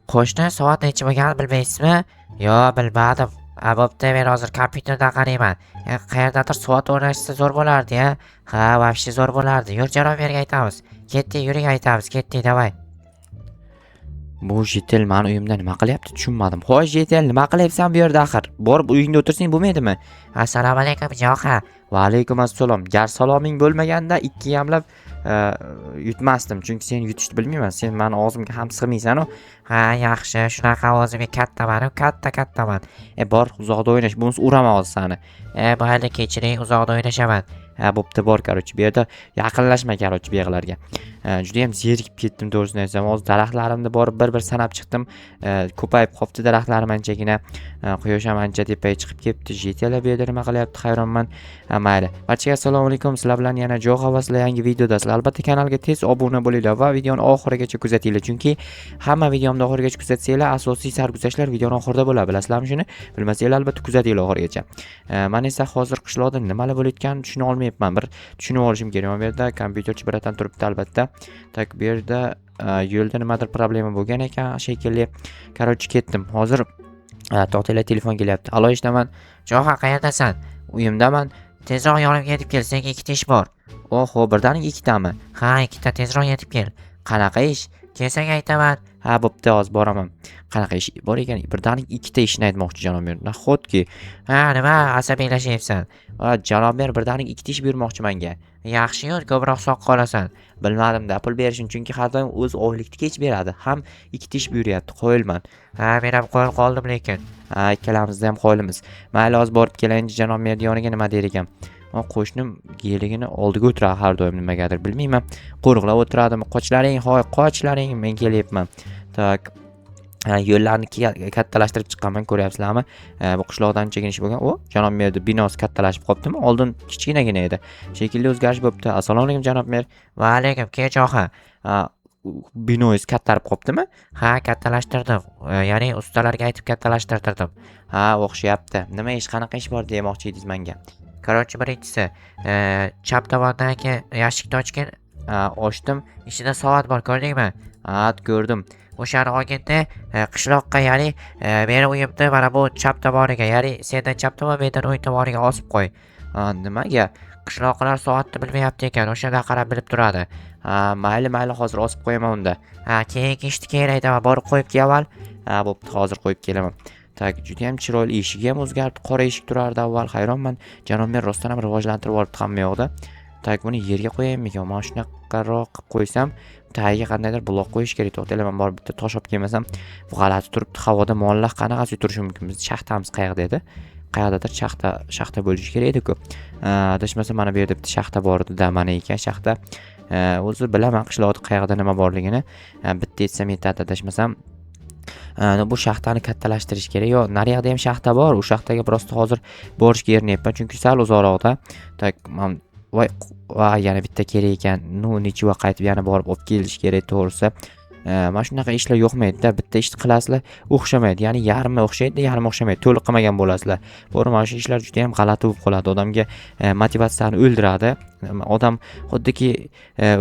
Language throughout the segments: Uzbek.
Qo'shni, soat necha bo'lganini bilmaysizmi? Yo'q, bilmadim. A, bo'pti, men hozir kompyuterdan qarayman. Qayerdadir soat o'rnatishsa zo'r bo'lardi, ya. Ha, вообще zo'r bo'lardi. Yur, janob merga aytamiz. Ketdik, yuring aytamiz, ketdik, давай. Bu житель mani uyimda nima qilyapti, tushunmadim. Xo'sh, житель, nima qilyapsan bu yerda axir? Borib uyingda o'tirsang bo'lmaydimi? Assalomu alaykum, Joha. Va alaykum assalom. Gar saloming bo'lmaganda ikki yamlab yutmasdim, chunki sen yutishni bilmayman. Sen mani og'zimga ham sig'maysan-u. Ha, yaxshi, shunaqa o'zimga kattaman, katta kattaman. E, bor uzoqda o'ynash, bo'lmasa uraman hozir sani. E, mayli, kechiring, uzoqda o'ynashaman. Ha, bo'pti, bor, короче, bu yerda yaqinlashma, короче, bu yoqlarga. Judayam zerikib ketdim, to'g'risini aytsam. Hozir daraxtlarimni borib bir-bir sanab chiqdim. Ko'payib qolibdi daraxtlarim anchagina. Quyosh ham ancha tepaga chiqib ketibdi. Житель lar bu yerda nima qilyapti, hayronman. Ha, mayli. Barchaga assalomu alaykum. Sizlar bilan yana Jo'xa va sizlar yangi videodasizlar. Albatta kanalga tez obuna bo'linglar va videoni oxirigacha kuzatinglar. Chunki hamma videomni oxirigacha kuzatsanglar, asosiy sarguzashtlar videoni oxirida bo'ladi. Bilasizlarmi shuni? Bilmasanglar, albatta kuzatinglar oxirigacha. Man esa hozir qishloqda nimalar bo'layotganini tushuna olmayapman. Bir tushunib olishim kerak. Mana bu yerda kompyuterchi братан turibdi albatta. Так, bu yerda yo'lda nimadir problema bo'lgan ekan shekilli. Короче, ketdim. Hozir to'xtanglar, telefon kelyapti. Alo, eshitaman. Joha, qayerdasan? Uyimdaman. Tezroq yonimga yetib kel, senga ikkita ish bor. Oho, birdaniga ikkitami? Ha, ikkita, tezroq yetib kel. Qanaqa ish? Kelsang aytaman. Ha, bo'pti, hozir boraman. Qanaqa ish bor ekan? Birdaniga ikkita ishni aytmoqchi janob mer. Nahotki? Ha, nima asabiylashyapsan? Ha, janob mer birdaniga ikkita ish buyurmoqchi menga. Yaxshi yur, ko'proq soqqa olasan. Bilmadim-da, pul berishini, chunki har doim o'z oylikni kech beradi. Ham ikkita ish buyuryapti, qoyilman. Ha, men ham qoyil qoldim lekin. Ha, ikkalamizda ham qoyilmiz. Mayli, hozir borib kelayinchi janob merni yoniga, nima der ekan. Qo'shnim geligini oldiga o'tiradi har doim, nimagadir bilmayman. Qo'riqlab o'tiradimi? Qochlaring, hoy, qochlaring, men kelyapman. Так. Ha, yo'llarni kattalashtirib chiqqanman, ko'ryapsizlarmi? Bu qishloqdan anchagina ish bo'lgan. O, janob merni binosi kattalashib qolibdimi? Oldin kichkinagina edi. Shekilli o'zgarish bo'libdi. Assalomu alaykum, janob mer. Va alaykum, kel, Joha. Ha, binoyingiz kattarib qolibdimi? Ha, kattalashtirdim. Ya'ni ustalarga aytib kattalashtirdim. Ha, o'xshayapti. Nima ish, qanaqa ish bor demoqchi edingiz menga? Короче, birinchisi, chap tomondagi yashikni ochgin. Ha, ochdim. Ichida soat bor, ko'rdingmi? Ha, ko'rdim. O'shani olginda, qishloqqa, ya'ni meni uyimni mana bu chap tomoniga, ya'ni sendan chap tomon, mendan o'ng tomoniga osib qo'y. Ha, nimaga? Qishloqilar soatni bilmayapti ekan, o'shanda qarab bilib turadi. Ha, mayli, mayli, hozir osib qo'yaman unda. Ha, keyingi ishni keyin aytaman, borib qo'yib kel avval. Ha, bo'pti, hozir qo'yib kelaman. Так, juda ham chiroyli, eshigi ham o'zgardi. Qora eshik turardi avval, hayronman. Janob mer rostdan ham rivojlantirib olibdi hamma yoqda. Так, buni yerga qo'yaymikan? Mana shunaqaroq qilib qo'ysam, tagiga qandaydir blok qo'yish kerak. To'xtanglar, man borib bitta tosh olib kelmasam, bu g'alati turibdi. Havoda muallaq qanaqasi turishi mumkin? Biz shaxtamiz qayerda edi? Qayerdadir shaxta bo'lishi kerak edi-ku. Adashmasam mana bu yerda bitta shaxta bor edi-da, mana ekan shaxta. O'zi bilaman qishloqda qayerda nima borligini. Bitta etsam yetadi adashmasam. Bu shaxtani kattalashtirish kerak. Yo, nariyoqda ham shaxta bor. U shaxtaga просто hozir borishga erinayapman, chunki sal uzoqroqda. Так, man voy, voy, yana bitta kerak ekan. Ну, ничего, qaytib yana borib olib kelish kerak to'g'risi. Mana shunaqa ishlar yoqmaydi-da. Bitta ishni qilasizlar, o'xshamaydi. Ya'ni yarmi o'xshaydi, yarmi o'xshamaydi. To'liq qilmagan bo'lasizlar. To'g'ri, mana shu ishlar juda ham g'alati bo'lib qoladi. Odamga motivatsiyani o'ldiradi. Odam xuddiki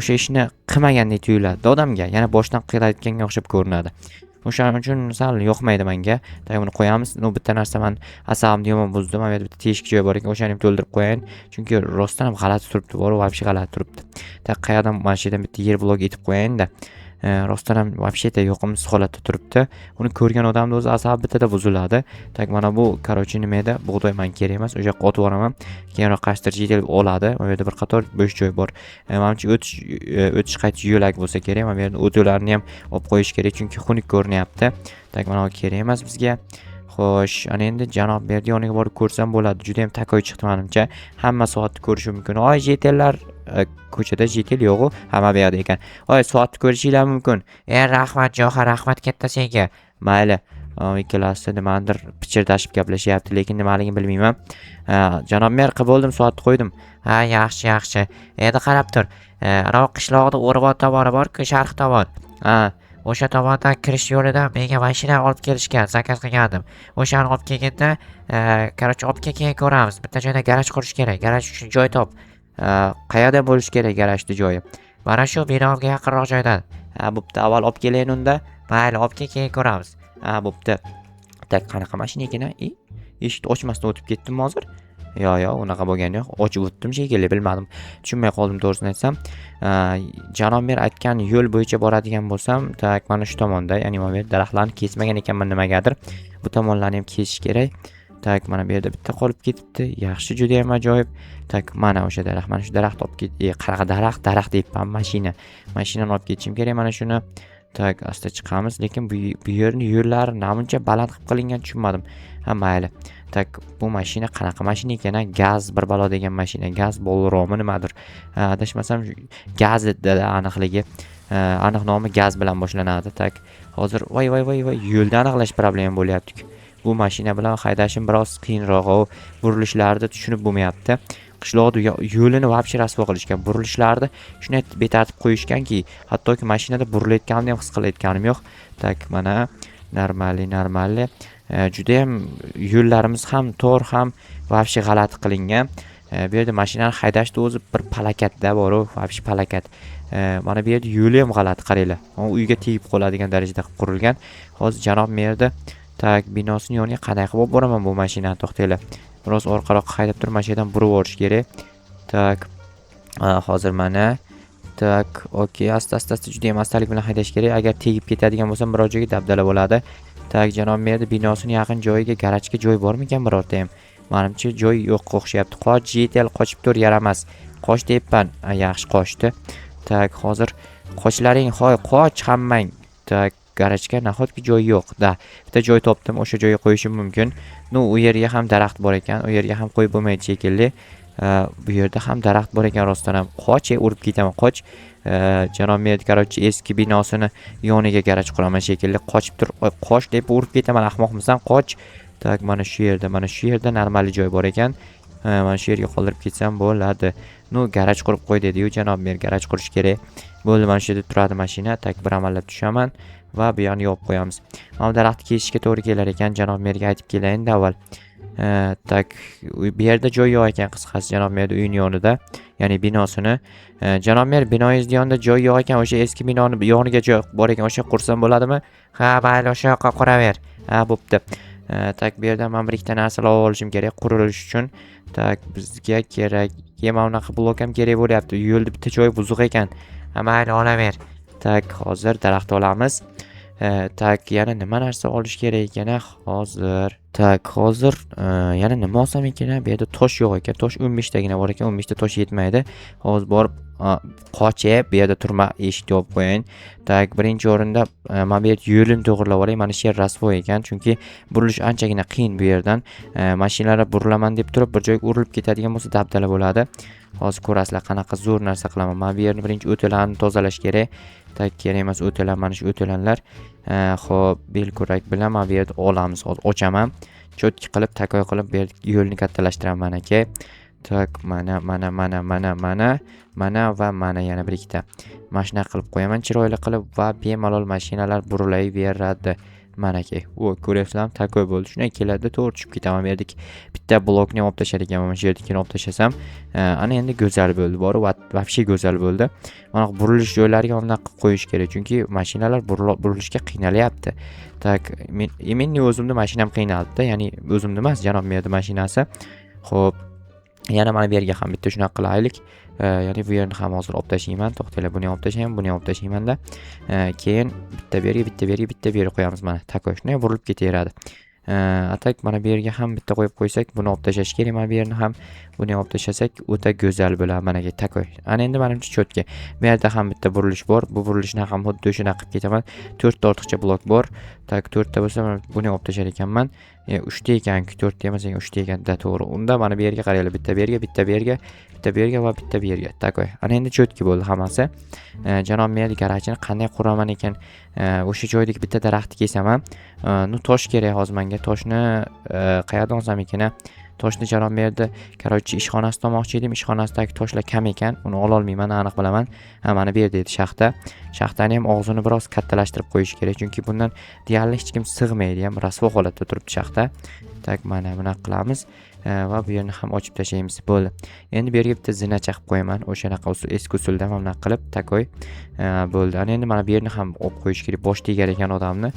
o'sha ishni qilmagandek tuyuladi odamga. Yana boshdan qilayotganga o'xshab ko'rinadi. O'shaning uchun sal yoqmaydi menga. Так, buni qo'yamiz. Ну, bitta narsa man asabimni yomon buzdi. Mana bu yerda bitta teshik joy bor ekan, o'shani ham to'ldirib qo'yayin. Chunki rostdan ham g'alati turibdi, bor, вообще g'alati turibdi. Так, qayerdan mana shu yerdan bitta yer bloki etib qo'yayinda. Rostdan ham вообще-то yoqimsiz holatda turibdi. Uni ko'rgan odamni o'zi asabi bittada buziladi. Так, mana bu, короче, nima edi? Bug'doy man kerak emas, o'sha yoqqa otib yuboraman. Keyinroq qaysidir житель oladi. Mana bu yerda bir qator bo'sh joy bor. Manimcha o'tish qaytish yo'lak bo'lsa kerak. Mana bu yerda o'tlarni ham olib qo'yish kerak, chunki xunuk ko'rinyapti. Так, mana bu kerak emas bizga. Xo'sh, ana endi janob merni yoniga borib ko'rsam bo'ladi. Juda ham такой chiqdi menimcha. Hamma soatni ko'rishi mumkin. Oy, житель lar, ko'chada житель yo'q-u, hamma bu yoqda ekan. Oy, soatni ko'rishinglar mumkin. E, rahmat, Joha, rahmat katta senga. Mayli. Ikkalasi nimanidir pichirdashib gaplashyapti, lekin nimaligini bilmayman. Janob mer, qilib bo'ldim, soatni qo'ydim. Ha, yaxshi, yaxshi. Endi qarab tur. Anavi qishloqni o'rmon tomoni bor-ku, sharq tomon. Ha, O'sha tomondan kirish yo'lidan menga mashina olib kelishgan, заказ qilgandim. O'shani olib kelganda, короче, olib kel, keyin ko'ramiz. Bitta joyda garaj qurish kerak. Garaj uchun joy top. Qayerda bo'lishi kerak garajni joyi? Mana shu binomga yaqinroq joydan. Ha, bo'pti, avval olib kelayin unda. Mayli, olib kel, keyin ko'ramiz. Ha, bo'pti. Так, qanaqa mashina ekan, a? E, eshikni ochmasdan o'tib ketdimmi hozir? Yo'q, yo'q, unaqa bo'lgani yo'q. Ochib o'tdim shekilli, bilmadim. Tushunmay qoldim, to'g'risini aytsam. Janob mer aytgan yo'l bo'yicha boradigan bo'lsam, так, mana shu tomonda, ya'ni mana bu yerda daraxtlarni kesmagan ekanman nimagadir. Bu tomonlarni ham kesish kerak. Так, mana bu yerda bitta qolib ketibdi. Yaxshi, juda ham ajoyib. Так, mana o'sha daraxt, mana shu daraxtni olib ket, qanaqa daraxt, daraxt deyapman, mashina. Mashinani olib ketishim kerak mana shuni. Так, asta chiqamiz, lekin bu yerni yo'llari namuncha baland qilib qilingan, tushunmadim. Ha, mayli. Так, bu mashina qanaqa mashina ekan, a? Gaz bir balo degan mashina, gaz bolromi nimadir. Ha, adashmasam gaz dedi aniqligi. Aniq nomi gaz bilan boshlanadi. Так, hozir voy voy voy voy, yo'lda aniqlash problema bo'lyapti. Bu mashina bilan haydashim biroz qiyinroq, u burilishlarni tushunib bo'lmayapti. Qishloqni yo'lini вообще rasvo qilishgan. Burilishlarni shunday betartib qo'yishganki, hattoki mashinada burilayotganimni ham his qilayotganim yo'q. Так, mana нормальный, нормальный. Judayam yo'llarimiz ham tor, ham вообще g'alati qilingan. Bu yerda mashinani haydashni o'zi bir palakatda bor-u, вообще palakat. Mana bu yerda yo'li ham g'alati, qaranglar. Uyga tegib qoladigan darajada qilib qurilgan. Hozir janob merda, так, binosini yoniga qanday qilib olib boraman bu mashinani, to'xtanglar. Biroz orqaroqqa haydab turib, mana shu yerdan burib yuborish kerak. Так, hozir mana. Так, okey, asta asta asta, juda ham astalik bilan haydash kerak. Agar tegib ketadigan bo'lsam biror joyga, dabdala bo'ladi. Так, janob merni binosini yaqin joyiga garajga joy bormikan birorta ham? Manimcha, joy yo'qqa o'xshayapti. Qoch, житель, qochib tur, yaramas. Qoch deyapman. Yaxshi, qochdi. Так, hozir qochlaring, hoy, qoch hammang. Так, garajga nahotki joy yo'q? Да, bitta joy topdim, o'sha joyga qo'yishim mumkin. Ну, u yerga ham daraxt bor ekan, u yerga ham qo'yib bo'lmaydi shekilli. Bu yerda ham daraxt bor ekan rostdan ham. Qoch, ey, urib ketaman, qoch. Janob mer, короче, eski binosini yoniga garaj quraman shekilli. Qochib tur, oy, qoch deb urib ketaman, ahmoqmisan, qoch. Так, mana shu yerda, mana shu yerda нормальный joy bor ekan. Mana shu yerga qoldirib ketsam bo'ladi. Ну, garaj qurib qo'y dedi-yu janob mer, garaj qurish kerak. Bo'ldi, mana shu yerda turadi mashina. Так, bir amallab tushaman va bu yoqni yopib qo'yamiz. Mana bu daraxtni kesishga to'g'ri kelar ekan, janob merga aytib kelayin avval. Так, bu yerda joy yo'q ekan, qisqasi, janob merni uyini yonida, ya'ni binosini. Janob mer, binoyingizni yonida joy yo'q ekan, o'sha eski binoni yoniga joy bor ekan, o'sha qursam bo'ladimi? Ha, mayli, o'sha yoqqa quraver. Ha, bo'pti. Так, bu yerdan men bir ikkita narsalar olib olishim kerak qurilish uchun. Так, bizga kerak. Mana bunaqa blok ham kerak bo'lyapti. Yo'lda bitta joyi buzuq ekan. Ha, mayli, olaver. Так, hozir daraxt olamiz. Так, yana nima narsa olish kerak ekan, a? Hozir. Так, hozir yana nima olsam ekan, a? Bu yerda tosh yo'q ekan. Tosh 15 tagina bor ekan. 15 ta tosh yetmaydi. Hozir borib qochib, bu yerda turma, eshikni yopib qo'yayin. Так, birinchi o'rinda mana bu yerda yo'lini to'g'irlab olay. Mana shu yer rasvo ekan, chunki burilish anchagina qiyin bu yerdan. Mashinalar burilaman deb turib bir joyga urilib ketadigan bo'lsa, dabdala bo'ladi. Hozir ko'rasizlar, qanaqa zo'r narsa qilaman. Mana bu yerni birinchi o'talarni tozalash kerak. Так, kerak emas o'talar, mana shu o'talanlar. Xo'p, belkurak bilan mana bu yerda olamiz. Hozir ochaman. Чётки qilib, такой qilib bu yerda yo'lni kattalashtiramiz aka. Так, mana, mana, mana, mana, mana, mana va mana yana bir ikkita. Mana shunaqa qilib qo'yaman chiroyli qilib va bemalol mashinalar burilayveradi. Mana aka. O, ko'ryapsizlarmi? Такой bo'ldi. Shunday keladi, to'g'ri tushib ketaman bu yerdagi bitta blokni ham olib tashlar ekanman. Mana shu yerdagini olib tashlasam, ana endi go'zal bo'ldi. Bor, вообще go'zal bo'ldi. Mana burilish joylariga bunaqa qilib qo'yish kerak, chunki mashinalar burilishga qiynalyapti. Так, men именно o'zimni mashinam qiynaldi, ya'ni o'zimni emas, janob merni mashinasi. Xo'p, yana mana bu yerga ham bitta shunaqa qilaylik. Ya'ni bu yerni ham hozir olib tashlayman. To'xtanglar, buni ham olib tashlayman, buni ham olib tashlaymanda. Keyin bitta bu yerga, bitta bu yerga, bitta bu yerga qo'yamiz mana. Такой, shunday burilib ketaveradi. А так mana bu yerga ham bitta qo'yib qo'ysak, buni olib tashlash kerak, mana bu yerni ham, buni ham olib tashlasak, o'ta go'zal bo'ladi. Mana такой. Ana endi manimcha чётки. Bu yerda ham bitta burilish bor. Bu burilishni ham xuddi shunaqa qilib ketaman. To'rtta ortiqcha blok bor. Так, to'rtta bo'lsa, mana buni olib tashlar ekanman. Uchta ekan-ku, to'rtta emas ekan, uchta ekan, да, to'g'ri. Unda mana bu yerga qaranglar, bitta bu yerga, bitta bu yerga, bitta bu yerga va bitta bu yerga. Такой. Ana endi чётки bo'ldi hammasi. Janob mer garajini qanday quraman ekan? O'sha joydagi bitta daraxtni kesaman. Ну, tosh kerak hozir menga. Toshni qayerdan olsam ekan, a? Toshni janob merni, короче, ishxonasida olmoqchi edim. Ishxonasidagi toshlar kam ekan. Uni ololmayman, aniq bilaman. Ha, mana bu yerda edi shaxta. Shaxtani ham og'zini biroz kattalashtirib qo'yish kerak, chunki bundan deyarli hech kim sig'maydi ham. Rasvo holatda turibdi shaxta. Так, mana bunaqa qilamiz. Va bu yerni ham ochib tashlaymiz. Bo'ldi. Endi bu yerga bitta zinacha qilib qo'yaman. O'shanaqa usul, eski usulda mana bunaqa qilib, такой. Bo'ldi. Ana endi mana bu yerni ham olib qo'yish kerak. Bosh tegar ekan odamni.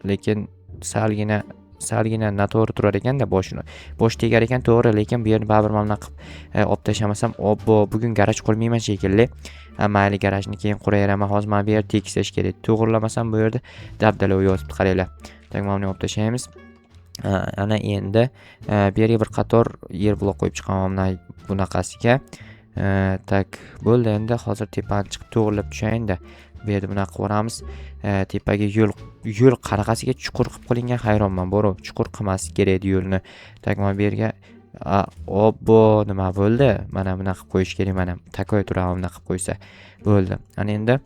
Lekin salgina noto'g'ri turar ekanda boshini. Bosh tegar ekan to'g'ri, lekin bu yerni baribir mana bunaqa qilib olib tashlamasam, obbo, bugun garaj qurmayman shekilli. Ha, mayli, garajni keyin quraveraman. Hozir mana bu yerni tekislash kerak. To'g'rilamasam bu yerda dabdala yotibdi, qaranglar. Так, mana buni olib tashlaymiz. Ana endi bu yerga bir qator yer blok qo'yib chiqaman mana bunaqasiga. Так, bo'ldi, endi hozir tepani chiqib to'g'rilab tushayinda. Bu yerda bunaqa qilib yuboramiz. Tepaga yo'l qanaqasiga chuqur qilib qilingan, hayronman. Borov, chuqur qilmaslik kerak edi yo'lni. Так, mana bu yerga obbo, nima bo'ldi? Mana bunaqa qilib qo'yish kerak mana. Такой turadi bunaqa qilib qo'ysa. Bo'ldi. Ana endi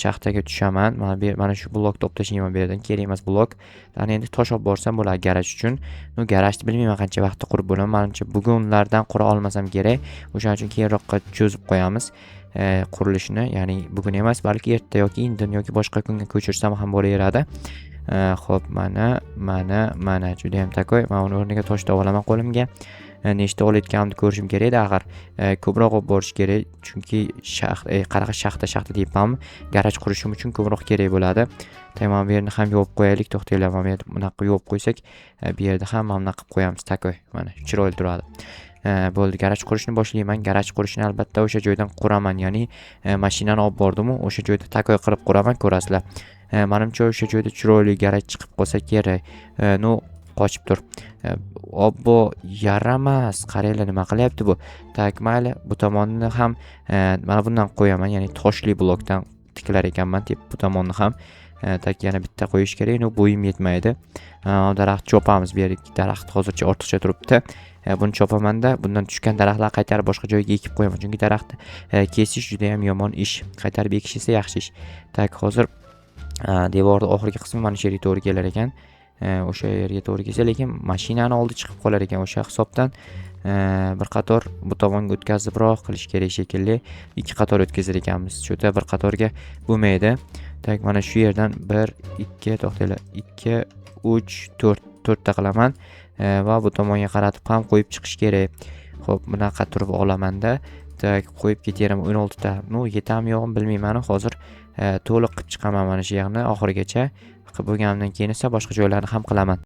shaxtaga tushaman. Mana bu mana shu blokni olib tashlayman bu yerdan. Kerak emas blok. Ana endi tosh olib borsam bo'ladi garaj uchun. Ну, garajni bilmayman qancha vaqtda qurib bo'laman. Manimcha bugunlardan qura olmasam kerak. O'shaning uchun keyinroqqa cho'zib qo'yamiz qurilishini, ya'ni bugun emas, balki erta yoki indin yoki boshqa kunga ko'chirsam ham bo'laveradi. Xo'p, mana, mana, mana juda ham такой. Men uni o'rniga toshni olaman qo'limga. Nechta olayotganimni ko'rishim kerak edi axir. Ko'proq olib borish kerak, chunki qanaqa shaxta deyapmanmi? Garaj qurishim uchun ko'proq kerak bo'ladi. Tamam, bu yerni ham yopib qo'yaylik. To'xtanglar, mana bu yerni bunaqa yopib qo'ysak, bu yerda ham mana bunaqa qilib qo'yamiz. Такой, mana chiroyli turadi. Bo'ldi, garaj qurishni boshlayman. Garaj qurishni albatta o'sha joydan quraman, ya'ni mashinani olib bordimu, o'sha joyda такой qilib quraman, ko'rasizlar. Manimcha o'sha joyda chiroyli garaj chiqib qolsa kerak. Ну, qochib tur. Obbo, yaramas. Qaranglar, nima qilyapti bu. Так, mayli, bu tomonni ham mana bundan qo'yaman, ya'ni toshli blokdan tiklar ekanman deb bu tomonni ham. Так, yana bitta qo'yish kerak. Ну, bo'yim yetmaydi. Daraxt chopamiz bu yerga. Daraxt hozircha ortiqcha turibdi. Buni chopamanda, bundan tushgan daraxtlarni qaytarib boshqa joyga ekib qo'yaman. Chunki daraxtni kesish juda ham yomon ish. Qaytarib ekish esa yaxshi ish. Так, hozir devorni oxirgi qismi mana shu yerga to'g'ri kelar ekan. O'sha yerga to'g'ri kelsa, lekin mashinani oldi chiqib qolar ekan. O'sha hisobdan bir qator bu tomonga o'tkazibroq qilish kerak shekilli. Ikki qator o'tkazar ekanmiz. Shu yerda bir qatorga bo'lmaydi. Так, mana shu yerdan 1, 2, to'xtanglar, 2, 3, 4, to'rtta qilaman. Va bu tomonga qaratib ham qo'yib chiqish kerak. Xo'p, bunaqa turib olamanda. Так, qo'yib ketaveraman 16 ta. Ну, yetami yo'qmi bilmayman. Hozir to'liq qilib chiqaman mana shu yerni oxirigacha. Qilib bo'lganimdan keyin esa boshqa joylarni ham qilaman.